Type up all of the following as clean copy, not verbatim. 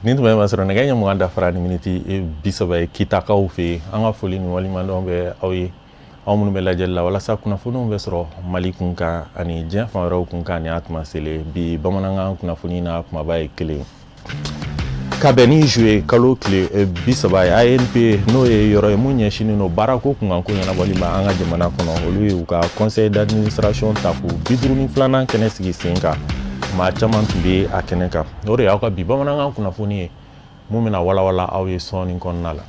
Nin tun bɛ masɔrɔ nɛgɛ ɲɛ 20 dafara ni miniti 30 ye Kitakaw fɛ yen. An ka foli ni waleɲumandɔn bɛ aw ye, aw minnu bɛ lajɛli la walasa kunnafoniw bɛ sɔrɔ Mali kun kan ani diɲɛ fan wɛrɛw kun kan. Nin y'a tuma selen bi bamanankan kunnafoni na kumaba ye kelen ka bɛn ni juillet kalo tile 30 ye. ANP, n'o ye yɔrɔ ye mun ɲɛsinnen don baarako kunkanko ɲɛnabɔli ma an ka jamana kɔnɔ, olu ye u ka conseil d'administration tako 52nan kɛnɛ sigi sen kan. Maa caman tun bɛ a kɛnɛ kan. O de y'aw ka bi bamanankan kunnafoni ye mun bɛna walawala aw ye sɔɔni kɔnɔna la.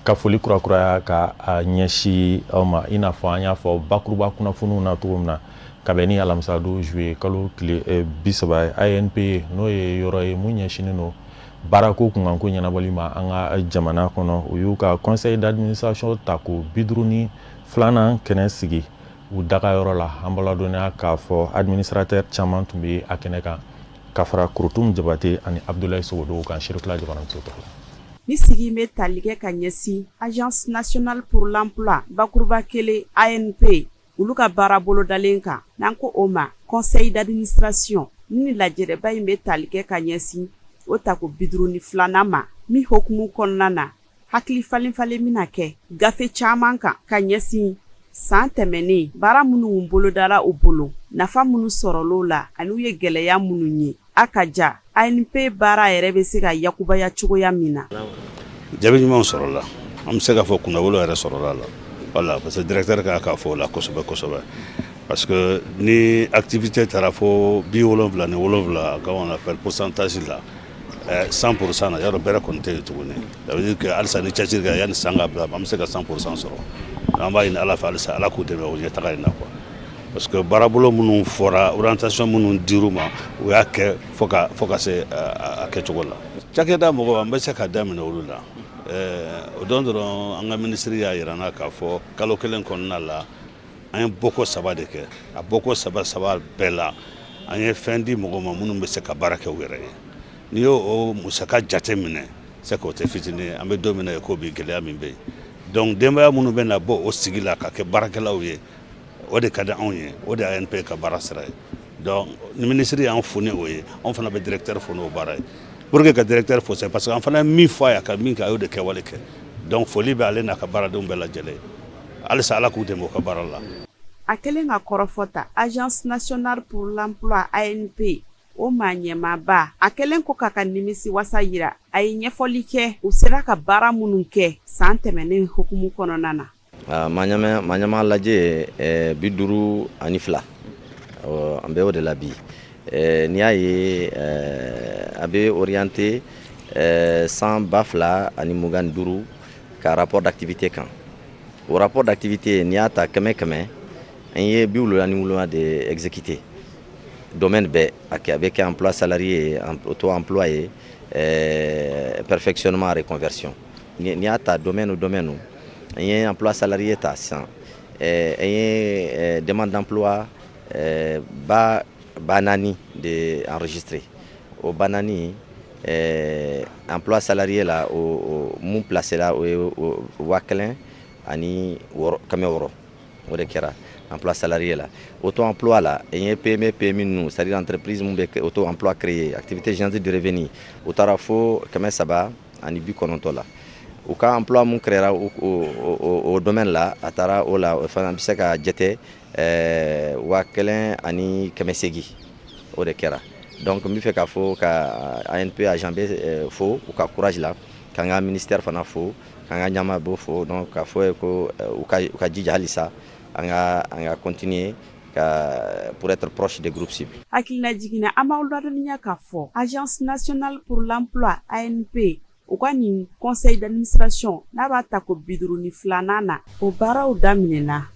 Ka foli kurakuraya ka a ɲɛsin aw ma, i n'a fɔ an y'a fɔ bakuruba kunnafoniw na cogo min na, ka bɛn ni alamisadon juillet kalo tile 30 ye, ANP, n'o ye yɔrɔ ye mun ɲɛsinnen don baarako kunkanko ɲɛnabɔli ma an ka jamana kɔnɔ, u y'u ka conseil d'administration tako 52nan kɛnɛ sigi u dagayɔrɔ la. An baladɔnniya k'a fɔ administrateur caman tun bɛ a kɛnɛ kan ka fara Korotum Jabate ani Abdoulaye Sogodogo kan, Serifila Jabaramuso tɔgɔ la. Ni sigi bɛ tali kɛ ka ɲɛsin Agence nationale pour l'emploi, bakuruba kelen ANP, olu ka baara bolodalen kan, n'an ko o ma conseil d'administration. Ni lajɛrɛba in bɛ tali kɛ ka ɲɛsin o tako 52nan ma, min hukumu kɔnɔna na, hakili falenfalen bɛna kɛ gafe caman kan ka ɲɛsin san tɛmɛnen baara minnu bolodara u bolo, nafa minnu sɔrɔl'o la ani u ye gɛlɛya minnu ye a ka ja ANP baara yɛrɛ bɛ se ka yakubaya cogoya min na. Jaabi ɲumanw sɔrɔla, an bɛ se k'a fɔ kunnawolo yɛrɛ sɔrɔla la, voilà, parce que directeur ka k'a fɔ o la kosɛbɛ kosɛbɛ, parce que ni activité taara fo 77, comment on appelle, pourcentage la, 100% na, yɔrɔ bɛrɛ kɔni tɛ yen tuguni. Ça veut dire que halisa ni cɛsiri kɛ, yanni san ka bila, an bɛ se ka 100% sɔrɔ. An b'a ɲini Ala fɛ halisa, Ala k'u dɛmɛ o ɲɛtaga in na quoi, parce que baarabolo minnu fɔra, orientation minnu dir'u ma, u y'a kɛ fo ka se a kɛcogo la. Cakɛda mɔgɔw, an bɛ se ka daminɛ olu la. O don dɔrɔn, an ka minisiri y'a yira n na k'a fɔ kalo kelen kɔnɔna la, an ye bɔko saba de kɛ. A bɔko saba saba bɛɛ la, an ye fɛn di mɔgɔw ma minnu bɛ se ka baara kɛ u yɛrɛ ye. N'i y'o o musaka jate minɛ, c'est que o tɛ fitinin ye. An bɛ don min na i ko bi, gɛlɛya min bɛ yen, donc denbaya minnu bɛ na bɔ o sigi la ka kɛ baarakɛlaw ye, o de ka di anw ye, o de ye ANP ka baara sira ye. Donc ni minisiri y'an fo ni o ye, anw fana bɛ directeur fo n'o baara ye. Pour que ka directeur fo, c'est parce que an fana ye min fɔ a ye, a ka min kɛ, a y'o de kɛwale kɛ. Donc foli bɛ ale n'a ka baaradenw bɛɛ lajɛlen. Halisa Ala k'u dɛmɛ u ka baara la. A kɛlen ka kɔrɔfɔ ta, Agence nationale pour l'emploi, ANP, o maa ɲɛmaaba, a kɛlen ko k'a ka nimisi wasa yira, a ye ɲɛfɔli kɛ u sera ka baara minnu kɛ san tɛmɛnen hukumu kɔnɔna na. Maa ɲɛma lajɛ 52, an bɛ o de la bi. N'i y'a ye, a bɛ orienté san 2025 ka rapport d'activité kan. O rapport d'activité, n'i y'a ta kɛmɛ kɛmɛ, an ye 77 de exécuté, domaine bɛɛ. A bɛ kɛ emploi salarié, auto emploi ye, perfectionnement, reconversion. N'i y'a ta domaine o domaine, an ye emploi salarié ta sisan, an ye demande d'emploi 4000 de enregistré. O 4000, emploi salarié la, o mun placé la, o ye 1600, o de kɛra emploi salarié la. Auto emploi la, an ye PME PMI ninnu, c'est à dire entreprise mun bɛ auto emploi créer, activité génératrice de revenu, o taara fo 390 la. U ka emploi mun créera o domaine la, a taara o la, o fana bɛ se ka jate 1800, o de kɛra. Donc n bɛ fɛ k'a fɔ ka ANP agent bɛ fo u ka courage la, k'an ka ministère fana fo, k'an ka ɲɛmaaba fo. Donc k'a fɔ ye ko u ka jija halisa, an ka continuer ka pour être proche des groupes cibles. Hakilina jiginna, an b'aw ladɔnniya k'a fɔ Agence nationale pour l'emploi, ANP, u ka nin conseil d'administration n'a b'a ta ko 52nan na, o baaraw daminɛna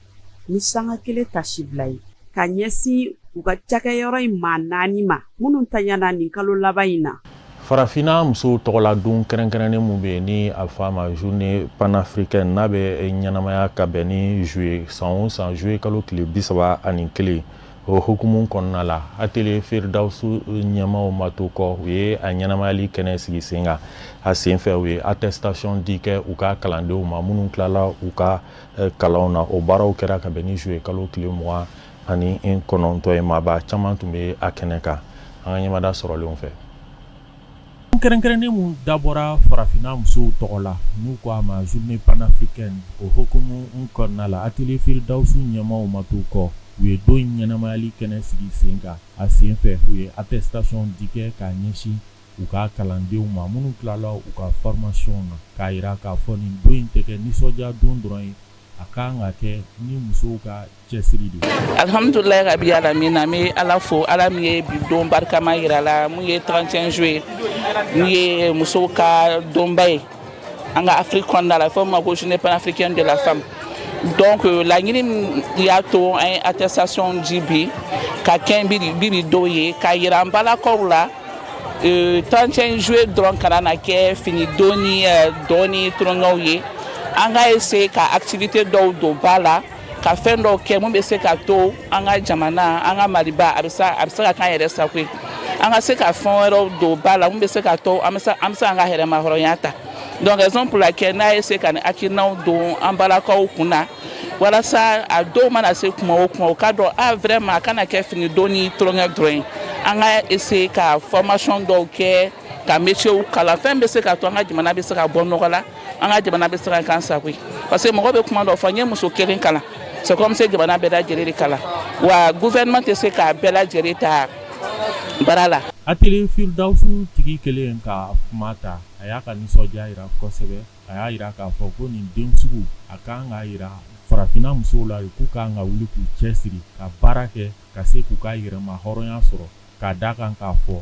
ni sanga kelen tasibila ye ka ɲɛsin u ka cakɛyɔrɔ in maa naani ma minnu taɲana nin kalo laban in na. Farafinna musow tɔgɔladon kɛrɛnkɛrɛnnen mun bɛ yen, ni a fɔ a ma journée panafricaine, n'a bɛ ɲɛnamaya ka bɛn ni juillet, san o san juillet kalo tile 31, O hukumu kɔnɔna la, Atelier Firdausu ɲɛmaaw ma to kɔ. U ye a ɲɛnamayali kɛnɛ sigi sen kan. A senfɛ, u ye attestation di kɛ u ka kalandenw ma minnu tilala u ka kalanw na. O baaraw kɛra ka bɛn ni juillet kalo tile 29 ye. Maaba caman tun bɛ a kɛnɛ kan. An ka ɲɛmada sɔrɔlenw fɛ, kɛrɛnkɛrɛnnen mun dabɔra farafinna musow tɔgɔ la, n'u ko a ma Journée panafricaine, o hukumu kɔnɔna la, Atelier Firdausu ɲɛmaaw ma to kɔ. U ye don in ɲɛnamayali kɛnɛ sigi sen kan. A senfɛ, u ye attestation di kɛ k'a ɲɛsin u ka kalandenw ma minnu tilala u ka formation na, k'a jira k'a fɔ nin don in tɛ kɛ nisɔndiya don dɔrɔn ye, a kan ka kɛ ni musow ka cɛsiri de ye. Alhamdulilayi rabi alamina. An bɛ Ala fo, Ala min ye bi don barikama yira la, mun ye 31 juillet, min ye musow ka donba ye an ka Afrique kɔnɔna la, fɔ min ma ko Journée panafricaine de la femme. Donc laɲini min y'a to an ye attestation di bi ka kɛ bi don ye, k'a yira an balakaw la, 31 juillet dɔrɔn kana na kɛ fini don ni dɔn ni tulonkɛw ye. An ka essayer ka activité dɔw don ba la, ka fɛn dɔw kɛ mun bɛ se ka to an ka jamana, an ka Maliba, a bɛ se ka k'an yɛrɛ sago ye. An ka se ka fɛn wɛrɛw don ba la mun bɛ se ka to an bɛ se an ka yɛrɛmahɔrɔnya ta. Donc raison pour laquelle n'a essayer ka nin hakilinaw don an balakaw kun na, walasa a dɔw mana se kuma o kuma, u ka dɔn ah vraiment, a kana kɛ fini don ni tulonkɛ dɔrɔn ye. An ka essayer ka formation dɔw kɛ, ka métier kalan, fɛn bɛ se ka to an ka jamana bɛ se ka bɔ nɔgɔ la, an ka jamana bɛ se ka k'an sago ye. Parce que mɔgɔ bɛ kuma dɔ fɔ, n ye muso kelen kalan, c'est comme si jamana bɛɛ lajɛlen de kalan wa. Gouvernement tɛ se k'a bɛɛ lajɛlen ta baara la. Atelier Firdausu tigi kelen ka kuma ta, a y'a ka nisɔndiya jira kosɛbɛ. A y'a jira k'a fɔ ko nin den sugu, a kan k'a jira farafinna musow la k'u kan ka wuli k'u cɛ siri ka baara kɛ, ka se k'u ka yɛrɛma hɔrɔnya sɔrɔ, k'a da kan k'a fɔ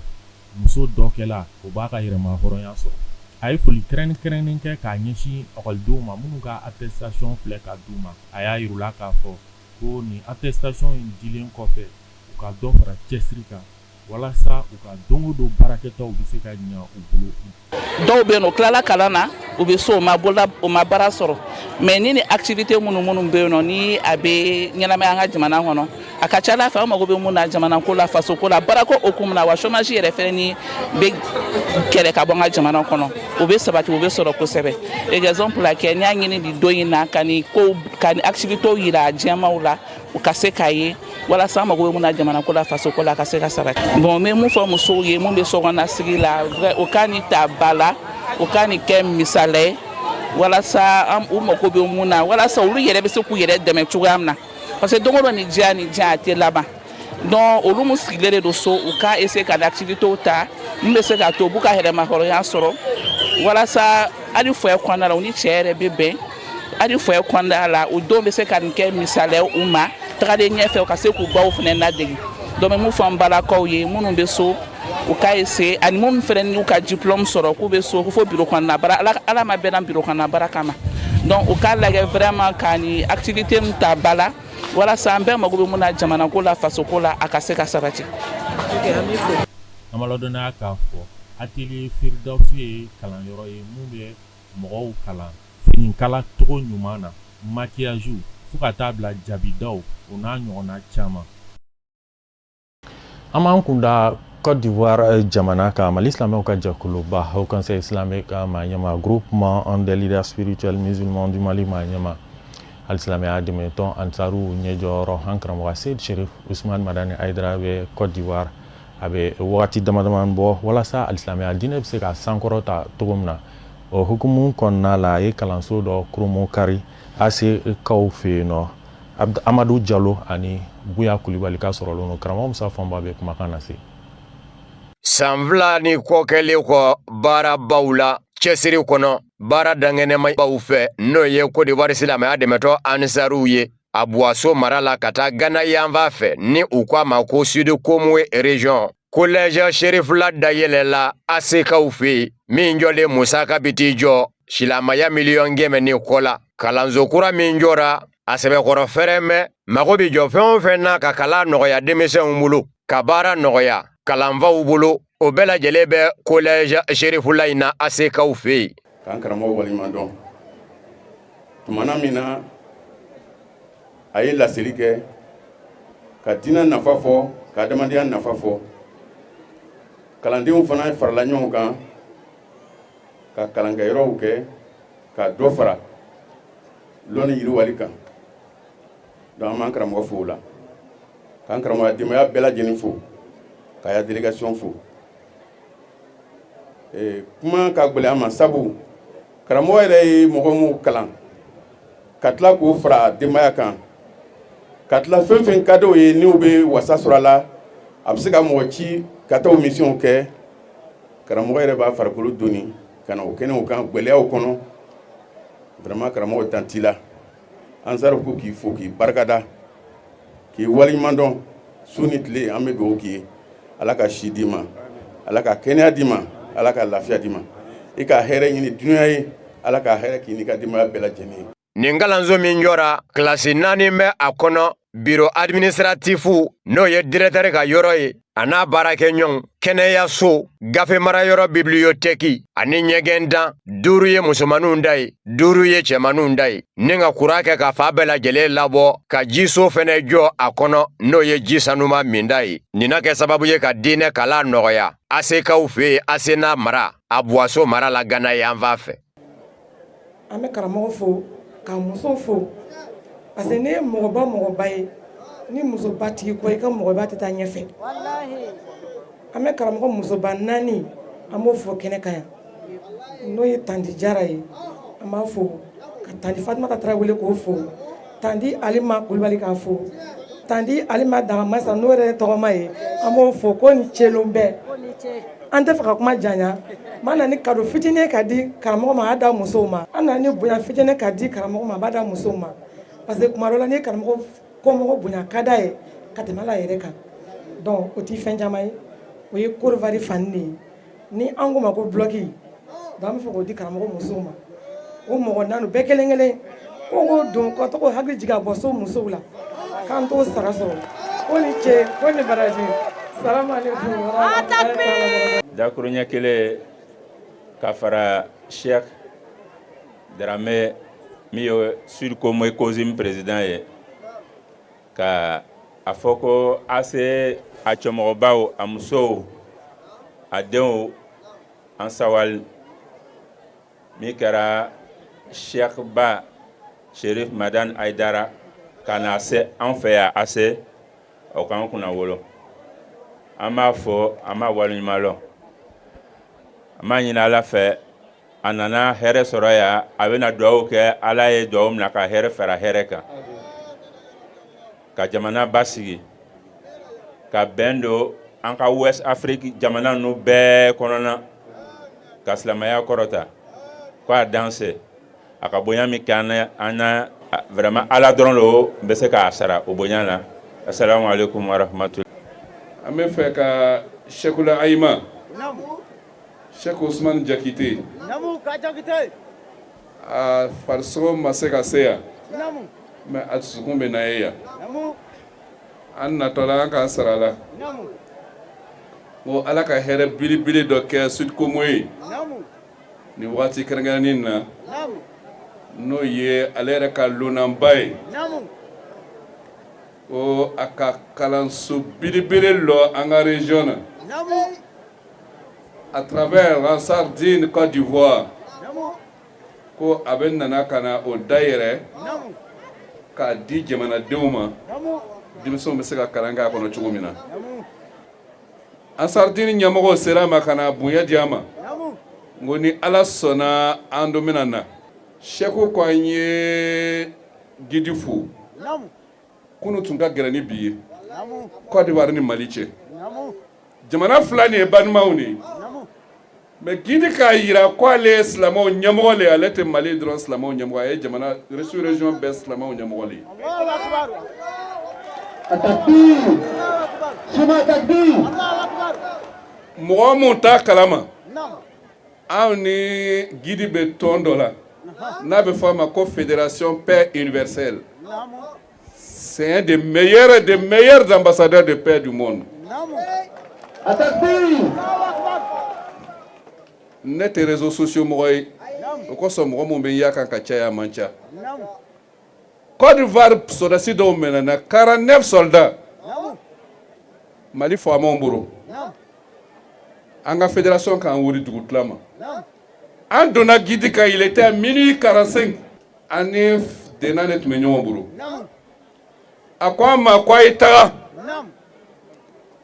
muso dɔkɛla, o b'a ka yɛrɛma hɔrɔnya sɔrɔ. A ye foli kɛrɛnkɛrɛnnen kɛ k'a ɲɛsin ekɔlidenw ma minnu ka attestation filɛ ka d'u ma. A y'a jira u la k'a fɔ ko nin attestation in dilen kɔfɛ, u ka dɔ fara cɛsiri kan, walasa u ka don o don baarakɛtaw bɛ se ka ɲɛ u bolo. Dɔw bɛ yen nɔ, u tilala kalan na, u bɛ so, u ma bolola, u ma baara sɔrɔ. Mais ni activité minnu bɛ yen nɔ, ni a bɛ ɲɛnamaya an ka jamana kɔnɔ, a ka ca Ala fɛ, an mago bɛ mun na jamana ko la, faso ko la, baarako hukumu na wa, chômage yɛrɛ fɛnɛ ni bɛ kɛlɛ ka bɔ an ka jamana kɔnɔ, o bɛ sabati, o bɛ sɔrɔ kosɛbɛ. Et raison pour laquelle n y'a ɲini nin don in na ka nin ko, ka nin activité yira diɲɛmaw la, u ka se k'a ye, walasa an mago bɛ mun na jamana ko la, faso ko la, a ka se ka sabati. Bon, n bɛ mun fɔ musow ye mun bɛ sokɔnɔna sigi la, u ka nin ta ba la, u ka nin kɛ misaliya ye, walasa u mago bɛ mun na, walasa olu yɛrɛ bɛ se k'u yɛrɛ dɛmɛ cogoya min na. Parce que don o don, nin diya, nin diya, a tɛ laban. Donc olu mun sigilen de don so, u ka essayer ka nin activité ta mun bɛ se k'a to u b'u ka yɛrɛmahɔrɔnya sɔrɔ, walasa hali foyer kɔnɔna la, u ni cɛ yɛrɛ bɛ bɛn, hali foyer kɔnɔna la, u denw bɛ se ka nin kɛ misaliya u ma tagalen ɲɛfɛ, u ka se k'u baw fana ladege. Donc n bɛ mun fɔ an balakaw ye minnu bɛ so, u ka essayer, ani minnu fana n'u ka diplôme sɔrɔ k'u bɛ so, fo bureau kɔnɔna baara, Ala ma bɛɛ na bureau kɔnɔna baara kama. Donc u k'a lajɛ vraiment ka nin activité min ta ba la, walasa an bɛɛ mago bɛ mun na jamana ko la, faso ko la, a ka se ka sabati. An b'a ladɔnniya k'a fɔ Atelier Firdausu ye kalanyɔrɔ ye mun bɛ mɔgɔw kalan finikala cogo ɲuman na, maquillage, fo ka taa bila jabidaw, o n'a ɲɔgɔnna caman. An b'an kunda Côte d'Ivoire jamana kan. Mali silamɛw ka jɛkuluba Haut Conseil islamique maa ɲɛma, Groupement des leaders spirituels musulmans du Mali maa ɲɛma, hali silamɛya dɛmɛtɔn Ansaru ɲɛjɔyɔrɔ, an karamɔgɔ Seyid Sherif Usman Madani Hayidara bɛ Côte d'Ivoire a bɛ wagati dama dama bɔ, walasa alisilamɛya diinɛ bɛ se ka sankɔrɔta cogo min na. O hukumu kɔnɔna la, a ye kalanso dɔ kurunbonkari ACKaw fɛ yen nɔ. Amadu Jalo ani Buya Kulibali ka sɔrɔlen don. Karamɔgɔ Musa Fɔnba bɛ kumakan lase. San 2 ni kɔ kɛlen kɔ baarabaw la, cɛsiri kɔnɔ, baara dankɛnɛmabaw fɛ, n'o ye Côte d'Ivoire silamɛya dɛmɛtɔ Ansaruw ye a Buwaso mara la ka taa Gana yanfan fɛ, ni u ko a ma ko Sud Comoé région, collège Cherifla dayɛlɛla ACKaw fɛ yen, min jɔlen musaka bɛ t'i jɔ silamɛya miliyɔn 100 ni kɔ la. Kalanso kura min jɔra a sɛbɛkɔrɔ fɛrɛmɛ, mago bɛ jɔ fɛn o fɛn na ka kalan nɔgɔya denmisɛnw bolo, ka baara nɔgɔya kalanfaw bolo, o bɛɛ lajɛlen bɛ collège Cherifla in na ACKaw fɛ yen. K'an karamɔgɔ waleɲuman dɔn tumana min na a ye laseli kɛ. Ka diinɛ nafa fɔ, ka adamadenya nafa fɔ. Kalandenw fana farala ɲɔgɔn kan ka kalankɛyɔrɔw kɛ ka dɔ fara lɔnni yiriwali kan. Donc an b'an karamɔgɔ fo o la, k'an karamɔgɔya denbaya bɛɛ lajɛlen fo, k'a ya délégation fo. Kuma ka gɛlɛn an ma, sabu karamɔgɔ yɛrɛ ye mɔgɔ min kalan ka tila k'o fara denbaya kan, ka tila fɛn fɛn ka di ye, n'u bɛ wasa sɔrɔ a la, a bɛ se ka mɔgɔ ci ka taa missionw kɛ. Karamɔgɔ yɛrɛ b'a farikolo doni ka na o kɛnɛw kan gɛlɛyaw kɔnɔ. Vraiment, karamɔgɔ, dan t'i la. Ansar ko k'i fo, k'i barikada, k'i waleɲuman dɔn. Su ni tile, an bɛ dugawu k'i ye. Ala ka si d'i ma, Ala ka kɛnɛya d'i ma, Ala ka lafiya d'i ma. I ka hɛrɛ ɲini dunya ye, Ala ka hɛrɛ k'i n'i ka denbaya bɛɛ lajɛlen ye. Nin kalanso min jɔra, kilasi 4 bɛ a kɔnɔ, bureau administratif, n'o ye directeur ka yɔrɔ ye, a n'a baarakɛɲɔgɔn, kɛnɛyaso, gafe marayɔrɔ, bibliothèque ani ɲɛgɛndan. 5 ye musomaninw da ye, 5 ye cɛmaninw da ye. Ni ka kuran kɛ ka fa bɛɛ lajɛlen labɔ, ka jiso fɛnɛ jɔ a kɔnɔ, n'o ye ji sanuma minda ye. Nin na kɛ sababu ye ka diinɛ kalan nɔgɔya Asekaw fɛ yen, Asena mara, Abuwaso mara la, Gana yanfan fɛ. An bɛ karamɔgɔ fo, ka muso fo, parce que ne ye mɔgɔba mɔgɔba ye, ni musoba tigi kɔ, i ka mɔgɔba tɛ taa ɲɛfɛ. An bɛ karamɔgɔ musoba naani, an b'o fɔ kɛnɛ kan yan, n'o ye Tanti Jara ye, an b'a fo, ka Tanti Fatumata Tarawele k'o fo, Tanti Alima Kulubali k'a fo, Tanti Alima Dagamasa, n'o yɛrɛ ye tɔgɔma ye, an b'o fo ko ni celon bɛɛ. An tɛ fɛ ka kuma janya. Ma na ni cadeau fitinin ka di karamɔgɔ ma, a y'a da musow ma. An nana ni bonya fitinin ka di karamɔgɔ ma, a b'a da musow ma, parce que kuma dɔ la, ni karamɔgɔ kɔmɔgɔ bonya ka d'a ye ka tɛmɛ Ala yɛrɛ kan. Donc o tɛ fɛn caman ye, o ye Côte d'Ivoire fani de ye, ni an ko ma ko bloc. Donc an bɛ fɛ k'o di karamɔgɔ musow ma. O mɔgɔ naani bɛɛ kelen kelen ko k'o don ka to k'o hakili jigin a bɔ so musow la, k'an t'o sara sɔrɔ. Ko ni ce, ko ni baraji. Salamu aleykum. Dakuruɲɛ kelen ka fara Cheikh Darame, min ye Sud Comoé COSIM président ye, ka a fɔ ko ACE a cɛmɔgɔbaw, a musow, a denw, an sawali min kɛra Cheikh Ba Sherif Madan Aidara ka na se an fɛ yan ACE, o k'an kunna wolo. An b'a fɔ, an b'a waleɲuman lɔn, an b'a ɲini Ala fɛ, a nana hɛrɛ sɔrɔ yan, a bɛna dugawu kɛ Ala ye, dugawu minɛ ka hɛrɛ fara hɛrɛ kan, ka jamana basigi, ka bɛn don an ka West Afrique jamana ninnu bɛɛ kɔnɔna, ka silamɛya kɔrɔta. Ko a danse a ka bonya min kɛ an na, vraiment, Ala dɔrɔn lo bɛ se k'a sara o bonya la. Assalamu alaikum wa rahmatulah. An bɛ fɛ ka Cheikhul Ayima, Cheikh Ousmane Jakite, a farisogo ma se ka se yan, mais a dusukun bɛ n'a ye yan. An natɔla, an k'an sara la ko Ala ka hɛrɛ belebele dɔ kɛ Sud Comoé ye nin waati kɛrɛnkɛrɛnnin na, n'o ye ale yɛrɛ ka lonaba ye, ko a ka kalanso belebele lɔ an ka région na à travers Ansar Dine Côte d'Ivoire, ko a bɛ nana ka na o dayɛlɛ k'a di jamanadenw ma, denmisɛnw bɛ se ka kalan kɛ a kɔnɔ cogo min na. Ansar Dine ɲɛmɔgɔw sera a ma ka na bonya di a ma. N ko ni Ala sɔnna, an don bɛna na. Cheikh ko an ye guide fo. Kunun tun ka gɛlɛn ni bi ye Côte d'Ivoire ni Mali cɛ. Jamana fila nin ye balimaw de ye, mais guide k'a yira ko ale ye silamɛw ɲɛmɔgɔ le ye. Ale tɛ Mali dɔrɔn silamɛw ɲɛmɔgɔ, a ye jamana sous région bɛɛ silamɛw ɲɛmɔgɔ le ye. Takbir! Suma takbir! Mɔgɔ mun t'a kalama, anw ni guide bɛ tɔn dɔ la n'a bɛ fɔ a ma ko Fédération Paix Universelle. C'est un des meilleurs ambassadeurs de paix du monde. Takbir! Ne tɛ réseaux sociaux mɔgɔ ye, o kosɔn mɔgɔ mun bɛ y'a kan ka caya, a man ca. Côte d'Ivoire sɔrɔdasi dɔw minɛna, 49 soldats. Mali faamaw bolo, an ka fédération k'an wele dugutila ma. An donna guide kan, il était minuit 45. An ni Dena de tun bɛ ɲɔgɔn bolo. A ko an ma ko a ye taga,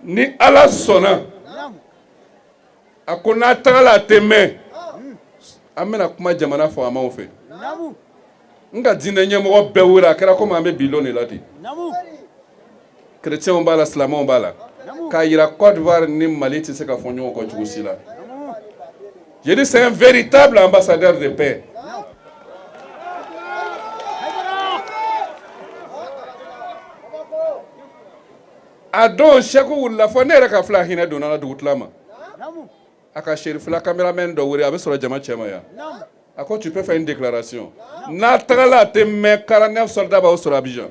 ni Ala sɔnna, a ko n'a tagala a tɛ mɛn, an bɛna kuma jamana faamaw fɛ. N ka diinɛ ɲɛmɔgɔ bɛɛ wele, a kɛra komi an bɛ bulon de la ten. Chrétiens b'a la, silamɛw b'a la, k'a yira Côte d'Ivoire ni Mali tɛ se ka fɔ ɲɔgɔn kɔ cogo si la. Je dis, c'est un véritable ambassadeur de paix. A don Sɛku wulila fɔ ne yɛrɛ ka fila hinɛ donna la dugutila ma. A ka serifila cameraman dɔ wele, a bɛ sɔrɔ jama cɛma yan. A ko tu peux faire une déclaration. N'a tagala a tɛ mɛn, 49 soldats b'aw sɔrɔ Abidjan.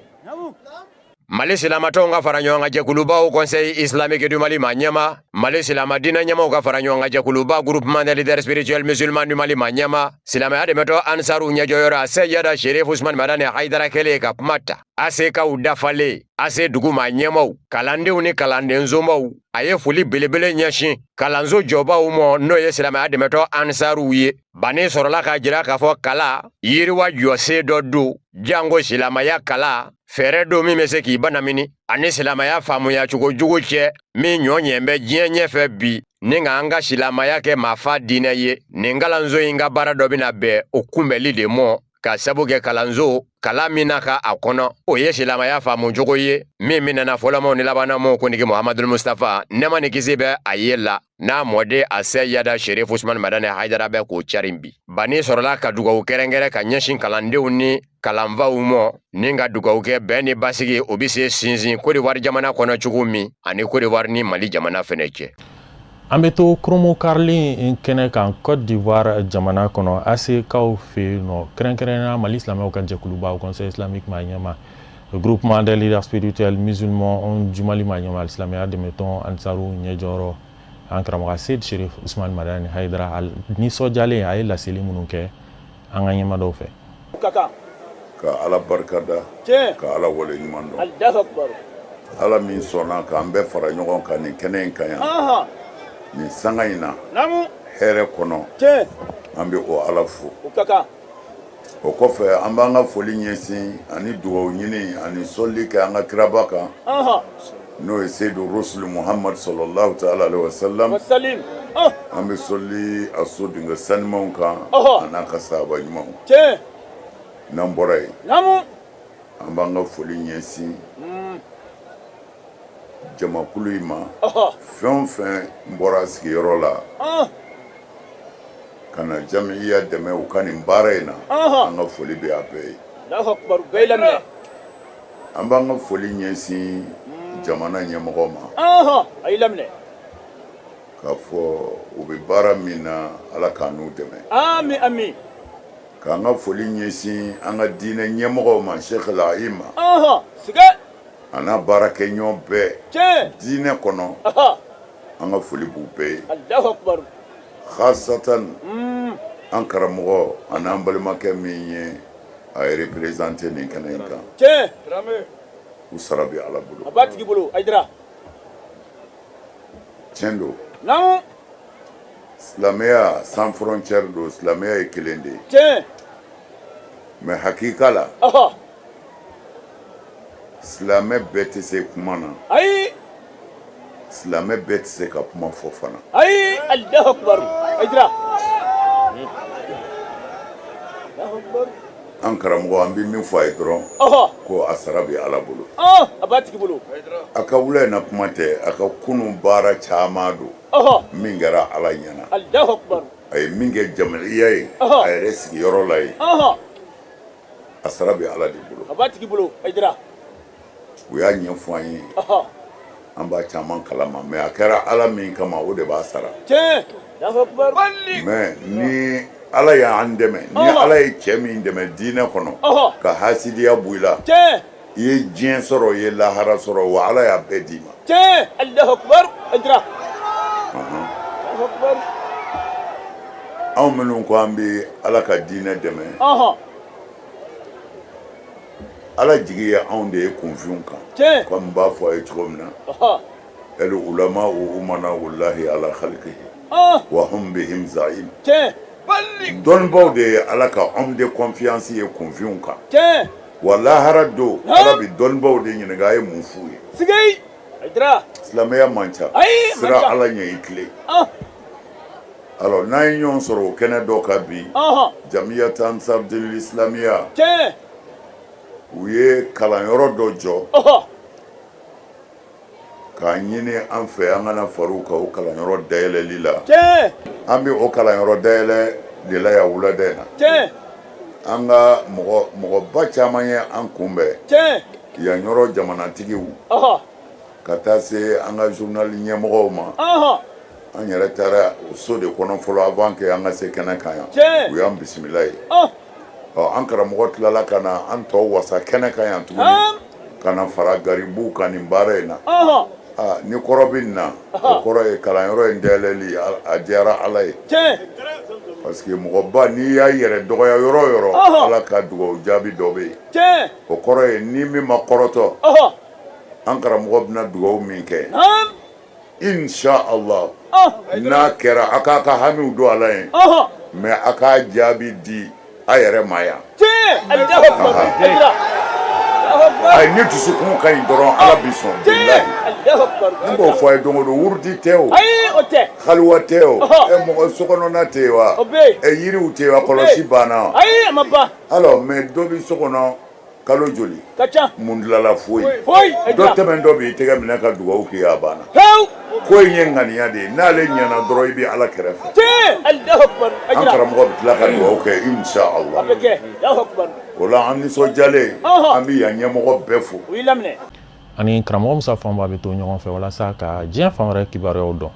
Mali silamatɔnw ka fara ɲɔgɔn kan jɛkuluba Haut Conseil islamique du Mali maa ɲɛmaa, Mali silama diinɛ ɲɛmaaw ka fara ɲɔgɔn kan jɛkuluba Groupement des leaders spirituels musulmans du Mali maa ɲɛmaa, silamɛya dɛmɛtɔn Ansaru ɲɛjɔyɔrɔ Seyida Sherif Usman Madani Hayidara kɛlen ka kuma ta, ACKw dafalen, AC dugu maa ɲɛmaaw, kalandenw ni kalanden somaw, a ye foli belebele ɲɛsin kalanso jɔbaw ma, n'o ye silamɛya dɛmɛtɔn Ansaruw ye. Bani sɔrɔla k'a jira k'a fɔ kalan yiriwa jɔsen dɔ don, janko silamɛya kalan fɛɛrɛ don min bɛ se k'i banamini ani silamɛya faamuya cogo jugu cɛ min ɲɔ ɲɛ bɛ diɲɛ ɲɛfɛ bi, ni ka an ka silamɛya kɛ maafa diinɛ ye. Nin kalanso in ka baara dɔ bɛna bɛn o kunbɛnli de mɔ, ka sabu kɛ kalanso kalan min na ka a kɔnɔ, o ye silamɛya faamu cogo ye min minɛna fɔlɔmaw ni labanamaw kuntigi Muhamadul Mustafa, nɛɛma ni kisi bɛ a ye la, n'a mɔden a Seyida Sherif Usman Madani Hayidara bɛ k'o carin bi. Bani sɔrɔla ka dugawu kɛrɛnkɛrɛn ka ɲɛsin kalandenw ni kalanfaw mɔ, ni ka dugawu kɛ bɛn ni basigi o bɛ se sinsin Côte d'Ivoire jamana kɔnɔ cogo min, ani Côte d'Ivoire ni Mali jamana fɛnɛ cɛ. An bɛ to Kromo-Karili kɛnɛ kan Côte d'Ivoire jamana kɔnɔ, ACKw fɛ yen nɔ, kɛrɛnkɛrɛnnenya Mali silamɛw ka jɛkuluba Conseil islamique maa ɲɛmaa, Groupement des leaders spirituels musulmans du Mali maa ɲɛmaa, silamɛya dɛmɛtɔn Ansaru ɲɛjɔyɔrɔ, an karamɔgɔ Seyid Sherif Usman Madani Hayidara nisɔndiyalen, a ye laseli minnu kɛ an ka ɲɛmaa dɔw fɛ. Ka Ala barikada, ka Ala wale ɲuman dɔn, Ala min sɔnna k'an bɛɛ fara ɲɔgɔn kan nin kɛnɛ in kan yan nin sanga in na hɛrɛ kɔnɔ, an bɛ o Ala fo. O kɔfɛ, an b'an ka foli ɲɛsin ani dugawu ɲini ani sɔli kɛ an ka kiraba kan, n'o ye Seyidu Rusuli Muhamadu sɔlɔlahu taala alehi wasalam. An bɛ sɔli a so denkɛ sanumanw kan a n'a ka sahaba ɲumanw. N'an bɔra yen, an b'an ka foli ɲɛsin jamakulu in ma, fɛn o fɛn bɔra sigiyɔrɔ la ka na jamiya dɛmɛ u ka nin baara in na, an ka foli bɛ a bɛɛ ye. An b'an ka foli ɲɛsin jamana ɲɛmɔgɔ ma, k'a fɔ u bɛ baara min na, Ala k'an n'u dɛmɛ. K'an ka foli ɲɛsin an ka diinɛ ɲɛmɔgɔw ma, Sheikh Al-Aima a n'a baarakɛɲɔgɔn bɛɛ diinɛ kɔnɔ, an ka foli b'u bɛɛ ye, khasatan an karamɔgɔ ani an balimakɛ min ye a représenté nin kɛnɛ in kan. U sara bɛ Ala bolo. A b'a tigi bolo, Hayidara. Tiɲɛ don, silamɛya sans frontière don, silamɛya ye kelen de ye. Mais hakika la, silamɛ bɛɛ tɛ se kuma na. Ayi. Silamɛ bɛɛ tɛ se ka kuma fɔ fana. Ayi, Alahu akubaru, Hayidara. An karamɔgɔ, an bɛ min fɔ a ye dɔrɔn, ko a sara bɛ Ala bolo. A b'a tigi bolo. A ka wula in na kuma tɛ, a ka kunun baara caman don min kɛra Ala ɲɛna. Alahu akubaru. A ye min kɛ jamiya ye a yɛrɛ sigiyɔrɔ la ye, a sara bɛ Ala de bolo. A b'a tigi bolo, Hayidara. U y'a ɲɛfɔ an ye, an b'a caman kalama, mais a kɛra Ala min kama, o de b'a sara. Mais ni Ala y'an dɛmɛ, ni Ala ye cɛ min dɛmɛ diinɛ kɔnɔ ka hasidiya bɔ i la, i ye diɲɛ sɔrɔ, i ye lahara sɔrɔ, wa Ala y'a bɛɛ d'i ma. Anw minnu ko an bɛ Ala ka diinɛ dɛmɛ, Ala jigi ye anw de ye kunfinw kan, comme n b'a fɔ a ye cogo min na. El ulama umana wallahi ala khalqihi wa hum bihim zaim. Dɔnnibaw de ye Ala ka homme de confiance ye kunfinw kan. Wa lahara don Ala bɛ dɔnnibaw de ɲininka a ye mun f'u ye. Silamɛya man ca, siran Ala ɲɛ i tilen. Alors n'an ye ɲɔgɔn sɔrɔ o kɛnɛ dɔ kan bi, Jamiyat Ansar Dinil Islamiya, u ye kalanyɔrɔ dɔ jɔ k'a ɲini an fɛ an ka na far'u kan o kalanyɔrɔ dayɛlɛli la. An bɛ o kalanyɔrɔ dayɛlɛ de la yan wulada in na. An ka mɔgɔba caman ye an kunbɛn yan yɔrɔ jamanatigiw ka taa se an ka journal ɲɛmɔgɔw ma. An yɛrɛ taara o so de kɔnɔ fɔlɔ avant que an ka se kɛnɛ kan yan. U y'an bisimila yen. Ɔ, an karamɔgɔ tilala ka na an tɔ wasa kɛnɛ kan yan tuguni ka na fara garibuw kan nin baara in na. Aa, ni kɔrɔ bɛ nin na, o kɔrɔ ye kalanyɔrɔ in dayɛlɛli a diyara Ala ye. Parce que mɔgɔba n'i y'a yɛrɛ dɔgɔya yɔrɔ o yɔrɔ, Ala ka dugawu jaabi dɔ bɛ yen. O kɔrɔ ye ni min ma kɔrɔtɔ, an karamɔgɔ bɛna dugawu min kɛ, insha Allah, n'a kɛra a k'a ka hamiw don a la yen, mais a k'a jaabi di a yɛrɛ ma yan. Ayi, ni dusukun ka ɲi dɔrɔn Ala bi sɔn, bilahi. N b'o fɔ a ye don o don, wurudi tɛ o, haliwa tɛ o, ɛ mɔgɔ sokɔnɔna tɛ yen wa, ɛ yiriw tɛ yen wa, kɔlɔsi banna wa? Alors mais dɔ bɛ so kɔnɔ kalo joli mun dilala foyi, dɔ tɛmɛn dɔ b'i tɛgɛ minɛ ka dugawu k'i ye a banna. Ko in ye ŋaniya de ye, n'ale ɲɛna dɔrɔn i bɛ Ala kɛrɛfɛ. An karamɔgɔ bɛ tila ka dugawu kɛ insha Allah. O la an nisɔndiyalen an bɛ yan ɲɛmɔgɔ bɛɛ fo. Ani karamɔgɔ Musa Fanba bɛ to ɲɔgɔn fɛ walasa ka diɲɛ fan wɛrɛ kibaruyaw dɔn.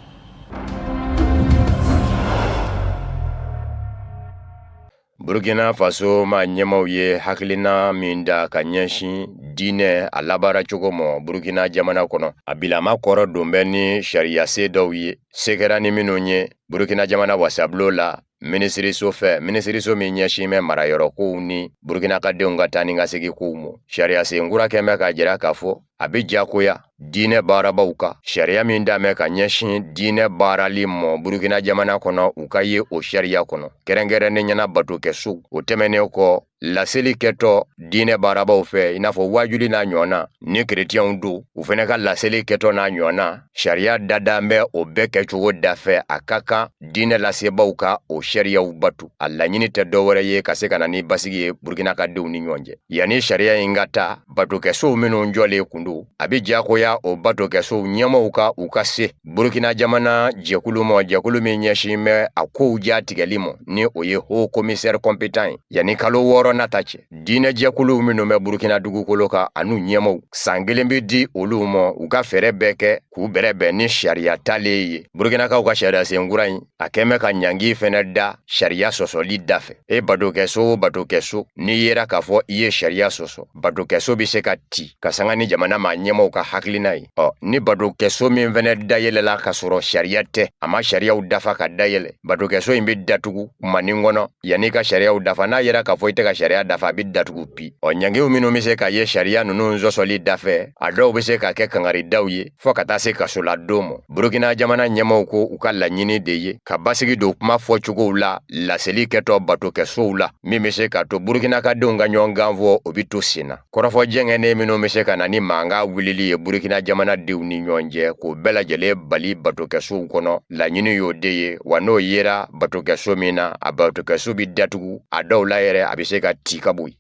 Burkina Faso maa ɲɛmaaw ye hakilina min da ka ɲɛsin diinɛ a labaara cogo ma Burkina jamana kɔnɔ, a bilama kɔrɔ don bɛ ni sariyasen dɔw ye, se kɛra ni minnu ye Burkina jamana wasabulon la minisiriso fɛ, minisiriso min ɲɛsin bɛ marayɔrɔkow ni Burkina ka denw ka taa ni ka segin kow ma. Sariyasen kura kɛn bɛ k'a jira k'a fɔ a bɛ diyagoya diinɛ baarabaw kan sariya min da bɛ ka ɲɛsin diinɛ baarali mɔ Burukina jamana kɔnɔ, u ka ye o sariya kɔnɔ, kɛrɛnkɛrɛnnenya na batokɛsow. O tɛmɛnen kɔ, laseli kɛtɔ diinɛ baarabaw fɛ, i n'a fɔ waajuli n'a ɲɔgɔnna, ni kerecɛnw don, u fana ka laseli kɛtɔ n'a ɲɔgɔnna, sariya dadan bɛ o bɛɛ kɛcogo dafɛ. A ka kan diinɛ lasebaw ka o sariyaw batu. A laɲini tɛ dɔwɛrɛ ye ka se ka na ni basigi ye Burukina ka denw ni ɲɔgɔn cɛ. Yanni sariya in ka ta, batokɛsow minnu jɔlen kun don, a bɛ diyagoya o batokɛsow ɲɛmaaw ka u ka se Burukina jamana jɛkulu ma, jɛkulu min ɲɛsin bɛ a kow jatigɛli ma, ni o ye haut commissaire compétent ye, yanni kalo 6 nata cɛ. Diinɛ jɛkuluw minnu bɛ Burukina dugukolo kan an'u ɲɛmaaw, san kelen bɛ di olu ma u ka fɛɛrɛ bɛɛ kɛ k'u bɛrɛbɛn ni sariya talen ye. Burukinakaw ka sariyasen kura in, a kɛn bɛ ka ɲangi fɛnɛ da sariya sɔsɔli da fɛ. E batokɛso o batokɛso, n'i yera k'a fɔ i ye sariya sɔsɔ, batokɛso bɛ se ka ci ka sanga ni jamana maa ɲɛmaaw ka hakilina ye. Ɔ, ni batokɛso min fɛnɛ dayɛlɛla ka sɔrɔ sariya tɛ, a ma sariyaw dafa ka dayɛlɛ, batokɛso in bɛ datugu kumanin kɔnɔ yanni ka sariyaw dafa. N'a yera k'a fɔ i tɛ ka sariya dafa, a bɛ datugu pi. Ɔ, ɲangiw minnu bɛ se ka ye sariya ninnu sɔsɔli dafɛ, a dɔw bɛ se ka kɛ kangaridaw ye fɔɔ ka taa se kasoladon ma. Burukina jamana ɲɛmaaw ko u ka laɲini de ye ka basigi don kuma fɔcogow la laseli kɛtɔ batokɛsow la, min bɛ se k'a to Burukina ka denw ka ɲɔgɔn kan fɔ, o bɛ to sen na. Kɔrɔfɔ jɛngɛnnen minnu bɛ se ka na ni mankan wulili ye Burukina jamana denw ni ɲɔgɔn cɛ, k'o bɛɛ lajɛlen bali batokɛsow kɔnɔ, laɲini y'o de ye. Wa n'o yera batokɛso min na, a batokɛso bɛ datugu, a dɔw la yɛrɛ a bɛ se ka ci ka bɔ yen.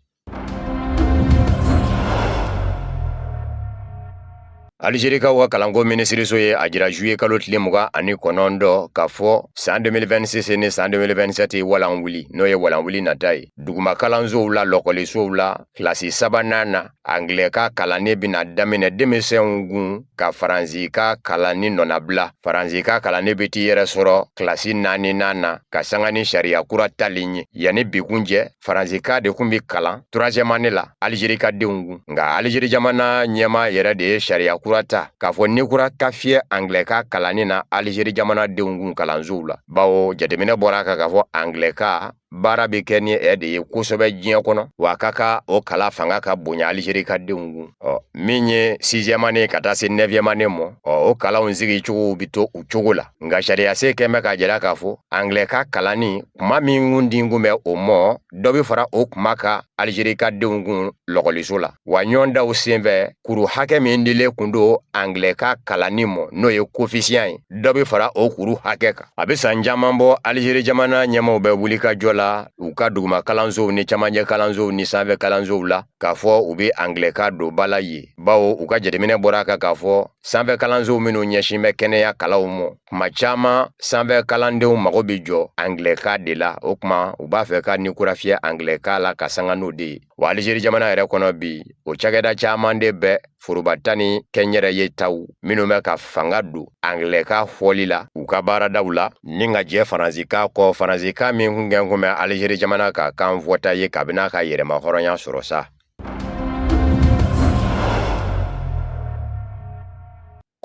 Alizerikaw ka kalanko minisiriso ye a jira juillet kalo tile 29 k'a fɔ san 2026 ni san 2027 walan wuli, n'o ye walan wuli nata ye, duguma kalansow la, lɔkɔlisow la, kilasi sabanan na, angilɛkan kalanni bɛna daminɛ denmisɛnw kun ka faransikan kalanni nɔnabila. Faransikan kalanni bɛ t'i yɛrɛ sɔrɔ kilasi naaninan na ka sanga ni sariya kura tali ye. Yanni bi kun cɛ, Faransikan de kun bɛ kalan troisième année la Alizeri ka denw kun, nka Alizeri jamana ɲɛmaa yɛrɛ de ye sariya kura ta k'a fɔ ni kura ka fiyɛ angilɛkan kalanni na Alizeri jamana denw kun kalansow la, bawo jateminɛ bɔra a kan k'a fɔ angilɛkan Baara bɛ kɛ ni ɛ de ye kosɛbɛ diɲɛ kɔnɔ, wa ka ka o kala fanga ka bonya Alizeri ka denw kun. Ɔ min ye sixième année ka taa se neuvième année mɔ, ɔ o kalanw sigi cogow bɛ to u cogo la. Nka sariya sen kɛn bɛ k'a jira k'a fɔ anglais ka kalanni kuma min kun din kun bɛ o mɔ, dɔ bɛ fara o kuma kan Alizeri ka denw kun lɔkɔliso la. Wa ɲɔgɔndanw senfɛ, kuru hakɛ min dilen kun don anglais ka kalanni mɔ, n'o ye coefficient ye, dɔ bɛ fara o kuru hakɛ kan. A bɛ san caman bɔ, Alizeri jamana ɲɛmaaw bɛ wuli ka jɔ la u ka duguma kalansow ni camancɛ kalansow ni sanfɛ kalansow la k'a fɔ u bɛ anglais ka don ba la yen, bawo u ka jateminɛ bɔra a kan k'a fɔ sanfɛ kalansow minnu ɲɛsin bɛ kɛnɛya kalanw mɔ, kuma caman sanfɛ kalandenw mago bɛ jɔ anglais kan de la. O tuma u b'a fɛ ka ni kura fiyɛ anglais kan la ka sanga n'o de ye. Wa Alizeri jamana yɛrɛ kɔnɔ bi, o cakɛda caman de bɛ foroba ta ni kɛnyɛrɛye taw minnu bɛ ka fanga don anglais kan fɔli la u ka baaradaw la, ni ka jɛ faransikan kɔ, faransikan min kun kɛn kun bɛ Alizeri jamana ka kan fɔta ye kabini a ka yɛrɛmahɔrɔnya sɔrɔ sa.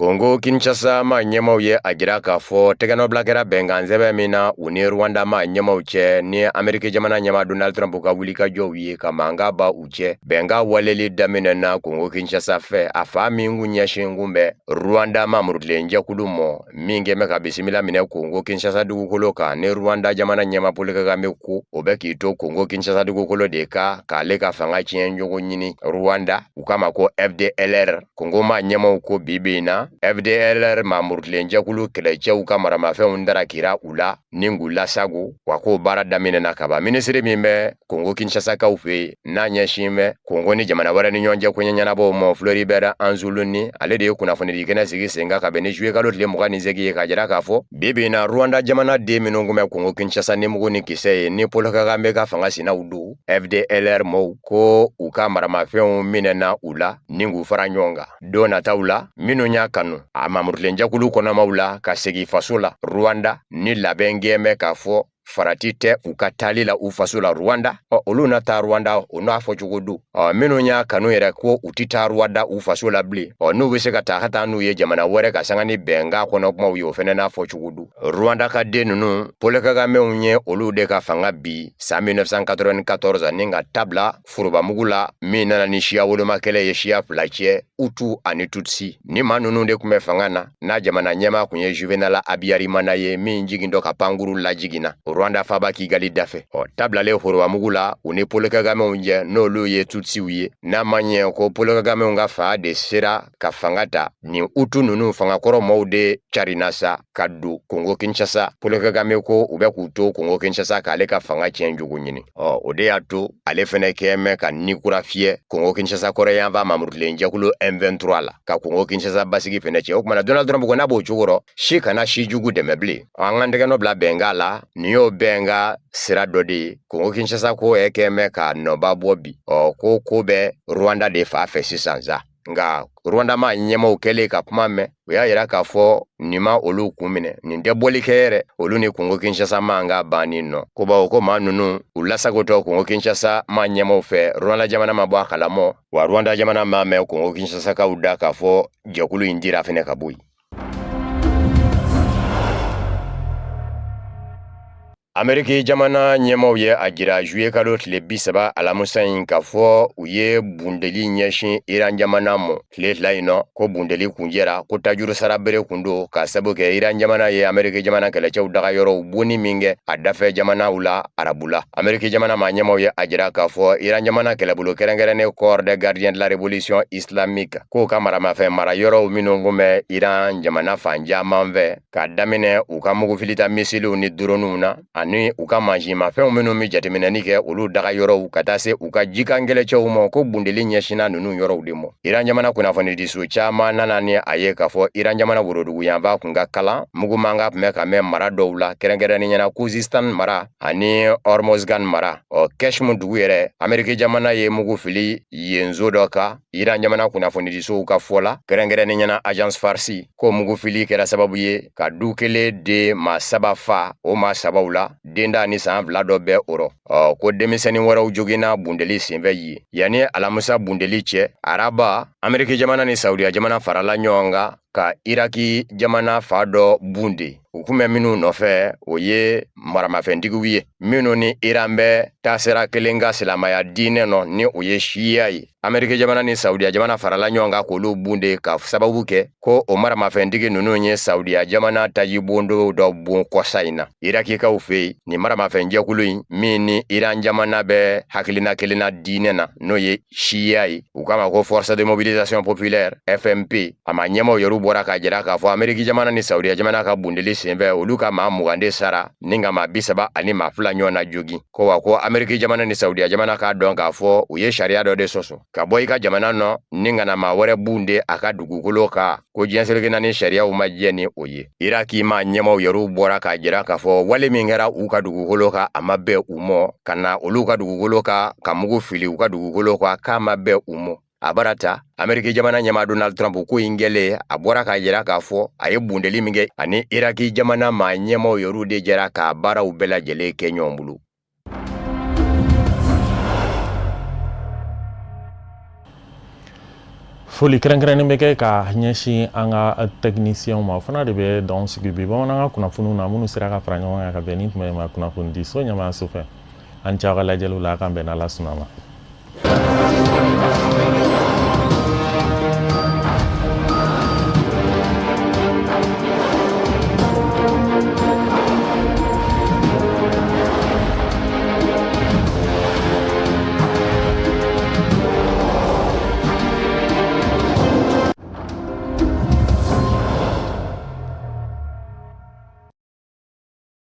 Kongo Kinshasa maa ɲɛmaw ye a jira k'a fɔ tɛgɛnɔbila kɛra bɛnkan sɛbɛn min na u ni Rwanda maa ɲɛmaw cɛ ni Ameriki jamana ɲɛmaa Donald Trump ka wulikajɔw ye ka mankan ba u cɛ. Bɛnkan waleli daminɛna Kongo Kinshasa fɛ, a fa min kun ɲɛsin kun bɛ Rwanda maa murutilen jɛkulu mɔ min kɛn bɛ ka bisimila minɛ Kongo Kinshasa dugukolo kan, ni Rwanda jamana ɲɛmaa Paul Kagame ko o bɛ k'i to Kongo Kinshasa dugukolo de kan k'ale ka fanga tiɲɛ ɲɔgɔn ɲini Rwanda. U k'a ma ko FDLR. Kongo maa ɲɛmaw ko bi bi in na FDLR maa murutilen jɛkulu kɛlɛcɛw ka maramafɛnw darakira u la ni k'u lasago, wa k'o baara daminɛna kaban. Minisiri min bɛ Kongo Kinshasakaw fɛ yen n'a ɲɛsin bɛ Kongo ni jamana wɛrɛ ni ɲɔgɔn cɛ koɲɛ ɲɛnabɔw ma, Floribert Anzuluni, ale de ye kunnafonidi kɛnɛ sigi sen kan ka bɛn ni juillet kalo tile 28 ye, k'a jira k'a fɔ bi bi in na Rwanda jamana den minnu kun bɛ Kongo Kinshasa ni mugu ni kisɛ ye ni Paul Kagame ka fanga sinaw don FDLR mɔw, ko u ka maramafɛnw minɛna u la ni k'u fara ɲɔgɔn kan. Don nataw la, minnu y'a kanu a maa murutilen jɛkulu kɔnɔmaw la ka segin faso la Rwanda, ni labɛn kɛn bɛ k'a fɔ farati tɛ u ka taali la u faso la Rwanda, ɔ olu na taa Rwanda, o n'a fɔcogo don. Ɔ minnu y'a kanu yɛrɛ ko u tɛ taa Rwanda u faso la bilen, ɔ n'u bɛ se ka taa ka taa n'u ye jamana wɛrɛ ka sanga ni bɛnkan kɔnɔ kumaw ye, o fɛnɛ n'a fɔcogo don. Rwanda ka den ninnu, Paul Kagamew ye olu de ka fanga bin san 1994 ni ka tabila forobamugu la min nana ni siya woloma kɛlɛ ye siya fila cɛ, Hutu ani Tutsi. Ni maa ninnu de tun bɛ fanga na, n'a jamana ɲɛmaa tun ye Juvenal Habyarimana ye min jigintɔ ka pankuru lajiginna Rwanda faaba Kigali dafɛ. Ɔ tabilalen forobamugu la u ni Paul Kagamew cɛ, n'olu ye Tutsiw ye, n'a ma ɲɛ ko Paul Kagamew ka fa de sera ka fanga ta, nin Hutu ninnu fangakɔrɔ maaw de carinna sa ka don Kongo Kinshasa. Paul Kagame ko u bɛ k'u to Kongo Kinshasa k'ale ka fanga tiɲɛ jugu ɲini. Ɔ o de y'a to ale fɛnɛ kɛn bɛ ka ni kura fiyɛ Kongo Kinshasa kɔrɔyanfan maa murutilen jɛkulu M23 la ka Kongo Kinshasa basigi fɛnɛ cɛ. O tuma na Donald Trump ko n'a b'o cogo rɔ, si kana si jugu dɛmɛ bilen, an k'an tɛgɛnɔ bila bɛnkan la. Nin y'o bɛnkan sira dɔ de ye. Kongo Kinshasa ko ɛ kɛn bɛ ka nɔba bɔ bi. Ɔ ko bɛ Rwanda de fa fɛ sisan sa. Nka Rwanda maa ɲɛmaaw kɛlen ka kuma mɛn, u y'a yira k'a fɔ nin ma olu kun minɛ, nin tɛ bɔli kɛ yɛrɛ olu ni Kongo Kinshasa mankan banni nɔ ko, bawo ko maa ninnu u lasagotɔ Kongo Kinshasa maa ɲɛmaaw fɛ, Rwanda jamana ma bɔ a kalamɔ, wa Rwanda jamana m'a mɛn Kongo Kinshasakaw da k'a fɔ jɛkulu in dira fɛnɛ ka bɔ yen. Ameriki jamana ɲɛmaaw ye a jira juillet kalo tile 30 alamusa in k'a fɔ u ye bundeli ɲɛsin Iran jamana mɔ tile 2 in nɔ, ko bundeli kunjɛra, ko tajuru sara bere kun don, k'a sabu kɛ Iran jamana ye Ameriki jamana kɛlɛcɛw daga yɔrɔw bonni min kɛ a dafɛ jamanaw la arabu la. Ameriki jamana maa ɲɛmaaw ye a jira k'a fɔ Iran jamana kɛlɛbolo kɛrɛnkɛrɛnnen Corps des gardiens de la révolution islamique k'o ka maramafɛn mara yɔrɔw minnu kun bɛ Iran jamana fan caman fɛ, k'a daminɛ u ka mugufilita misiliw ni droniw na ani u ka mansinmafɛnw minnu bɛ jateminɛni kɛ olu daga yɔrɔw, ka taa se u ka jikan kɛlɛcɛw ma, ko bundeli ɲɛsinna ninnu yɔrɔw de ma. Iran jamana kunnafonidiso caman nana ni a ye k'a fɔ Iran jamana woroduguyanfan kun ka kalan mugu mankan tun bɛ ka mɛn mara dɔw la, kɛrɛnkɛrɛnnenya la Khuzestan mara ani Hormozgan mara. Ɔ Kɛshmu dugu yɛrɛ, Ameriki jamana ye mugu fili yenso dɔ kan. Iran jamana kunnafonidisow ka fɔ la, kɛrɛnkɛrɛnnenya la Agence Farsi, ko mugufili kɛra sababu ye ka du kelen de maa 3 fa. O maa sabaw la, den da ni san 2 dɔ bɛ o rɔ. Ɔ ko denmisɛnnin wɛrɛw joginna bundeli senfɛ yen. Yanni alamusa bundeli cɛ, araba, Ameriki jamana ni Saudiya jamana farala ɲɔgɔn kan. ka Iraki jamana fan dɔ bunde. U kun bɛ minnu nɔfɛ, o ye maramafɛntigiw ye minnu ni Iran bɛ taasira kelen kan silamɛya diinɛ nɔ, ni o ye siya ye. Ameriki jamana ni Saudiya jamana farala ɲɔgɔn kan k'olu bunde ka sababu kɛ ko o maramafɛntigi ninnu ye Saudiya jamana tajibondo dɔ bon kɔsa in na Irakikaw fɛ yen. Nin maramafɛnjɛkulu in min ni Iran jamana bɛ hakilina kelen na diinɛ na, n'o ye siya ye, u k'a ma ko Force de mobilisation populaire, FMP, a maa ɲɛmaaw yɛrɛ bɔra k'a jira k'a fɔ Ameriki jamana ni Saudiya jamana ka bundeli senfɛ, olu ka maa 20 de sara ni ka maa 32 ɲɔgɔn na jogin. Ko wa ko Ameriki jamana ni Saudiya jamana k'a dɔn k'a fɔ u ye sariya dɔ de sɔsɔ ka bɔ i ka jamana nɔ ni ka na maa wɛrɛ bunde a ka dugukolo kan, ko diɲɛ seleke naani sariyaw ma jɛ ni o ye. Iraki maa ɲɛmaaw yɛrɛ bɔra k'a jira k'a fɔ wale min kɛra u ka dugukolo kan, a ma bɛn u mɔ, ka na olu ka dugukolo kan ka mugu fili u ka dugukolo kan, k'a ma bɛn u mɔ. A bara ta Ameriki jamana ɲɛmaa Donald Trump ko in kɛlen, a bɔra k'a jira k'a fɔ a ye bundeli min kɛ, ani Iraki jamana maa ɲɛmaaw yɛrɛ de jɛra k'a baaraw bɛɛ lajɛlen kɛ ɲɔgɔn bolo. Foli kɛrɛnkɛrɛnnen bɛ kɛ ka ɲɛsin an ka tɛkinisiyɛnw ma. O fana de bɛ dan sigi bi bamanankan kunnafoniw na, minnu sera ka fara ɲɔgɔn kan ka bɛn ni tuma in ma kunnafonidi so ɲɛmaayaso fɛ. An cɛ aw ka lajɛliw la, a k'an bɛn n'Ala sɔnna ma.